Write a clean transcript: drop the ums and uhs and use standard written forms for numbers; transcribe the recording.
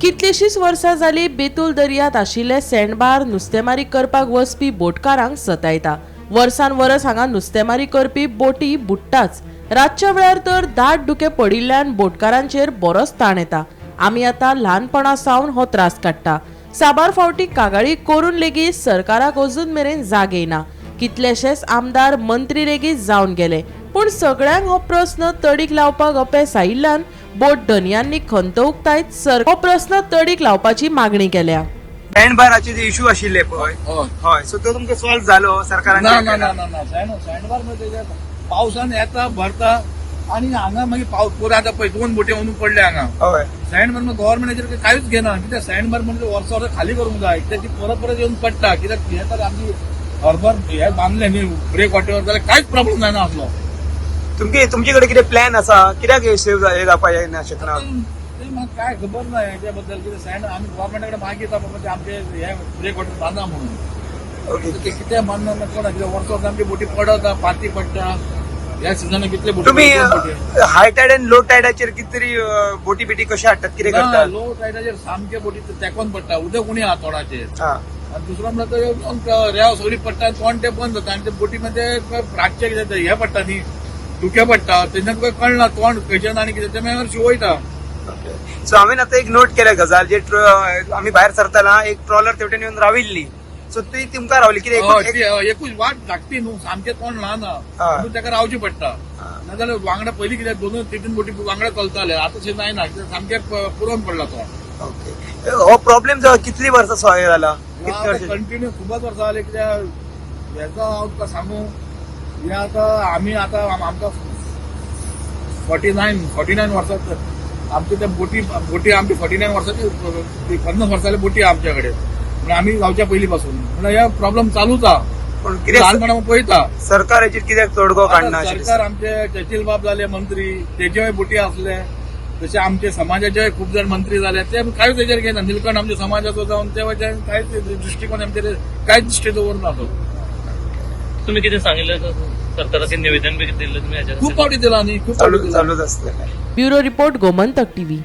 कितलींशींच वर्सां जालीं बेतूल दर्यांत आशिल्ले सँडबार नुस्तेमारी करपाक वचपी बोटकारांक सतायता. वर्सान वरस हांगा नुस्तेमारी करपी बोटी बुडटाच. रातच्या वेळार तर दाट धुकें पडिल्ल्यान बोटकारांचेर बरोच ताण येता. आमी आतां ल्हानपणा सावन हो त्रास काडटा. साबार फावटी कागाळी करून लेगीत सरकाराक अजून मेरेन जाग येयना. कितलेशेच आमदार मंत्री लेगीत जावन गेले, पूण सगळ्यांक हो प्रस्न तडीक लावपाक अपेस आयिल्ल्यान बोट धनयांनी खंत उक्तायत सर हो प्रस्न तडीक लावपाची मागणी केल्या. सँडबाराचे जे इशू आशिल्ले पळय, हय. हय, सो तो तुमकां सॉल्व जालो सरकारान? ना ना ना ना ना, सँडबार म्हणजे पावसान येता भरता आनी हांगा मागीर पावस पुरो. आतां पळय दोन बोटी वचून पडले हांगा. सँडबार मग गव्हर्मेंटाचेर कांयच घेना. कित्याक सँडबार म्हणजे वर्सा वर्सा खाली करूंक जाय, कित्याक ती परत परत येवन पडटा. कित्याक हे तर आमची हर्बर हे बांदले न्ही ब्रेक वॉटर, जाल्यार कांयच प्रॉब्लेम जायना आसलो. तुमचे तुमचे कडेन कितें प्लॅन आसा? कित्याक हे सेव हे जावपाक येना शकना? ते म्हाका काय खबर ना हेच्या बद्दल. कितें सँड आमी गव्हर्मेंटा कडेन मागीता बाबा ते आमचे हे ब्रेक वॉटर बांदा म्हणून. ते कितें बांदना ना कोण. कित्याक वर्सा वर्सा आमची बोटी पडता, पाती पडटा. ह्या सिजनाक कितले बोटी तुम्ही दोन बोटी. हाय टायड आनी लो टायडाचेर कितें तरी बोटी बिटी कशे हाडटात, कितें ना, करतात? लो टायडाचेर सामके बोटी तेंकोन पडटा, उदक उणें आहा तोंडाचेर. आनी दुसरो म्हणल्यार रेंव सगळी पडटा, तोंड ते बंद जाता आनी ते बोटी मध्ये रातचे कितें ते हे पडटा न्ही, धुके पडटा, तेन्ना तुका कळना तोंड खंयच्यान आनी कितें, ते मागीर शिवयता. सो हांवें आतां एक नोट केल्या गजाल, जे आमी भायर सरतना एक ट्रॉलर तेवटेन येवन राविल्ली, सो ती तुमकां रावली कितें? ती, हय, एकूच वाट धाकटी न्हू, सामकें तोंड ल्हान आहा, म्हणून ताका रावचें पडटा. नाजाल्यार वांगडा पयलीं कितें दोन तीन बोटी वांगडा चलताले, आतां तशें जायना कित्याक सामकें पुरोवन पडला तो. ओके, हो प्रॉब्लेम जो कितली वर्सां सॉल्व जाला, कितली वर्सां? कंटिन्यू खूबच वर्सां जाली. कित्याक हेचो हांव तुका सांगू, हे आतां आमी आतां आमकां 49 वर्सां आमचे त्या बोटी बोटी आमची 49 वर्साची, 50 वर्सांची बोटी आहा आमच्या कडेन. म्हणून आमी जावच्या पयलीं पासून म्हणल्यार हे प्रॉब्लेम चालूच आहा. पूण कितें ल्हानपणा पळयता. सरकार हेचेर कित्याक तोडगो काडना अशें सरकार दिसता? आमचे चर्चिल बाब जाले मंत्री, तेजेय बोटी आसले. तशे आमचे समाजाचे खूब जाण मंत्री जाले, ते कांयच हेजेर घेना. निलकंठ आमच्या समाजाचो जावन ते कांयच दृश्टिकोन आमचेर कांयच दृश्टी दवरना तो. तुम्ही कितें सांगितलं सरकाराचे निवेदन बी दिल्लें तुम्ही खूब ह्याच्या? फावटी दिला न्ही, खूब फावटी चालू दिला. चालूच आसतलें. Bureau report, Gomantak TV.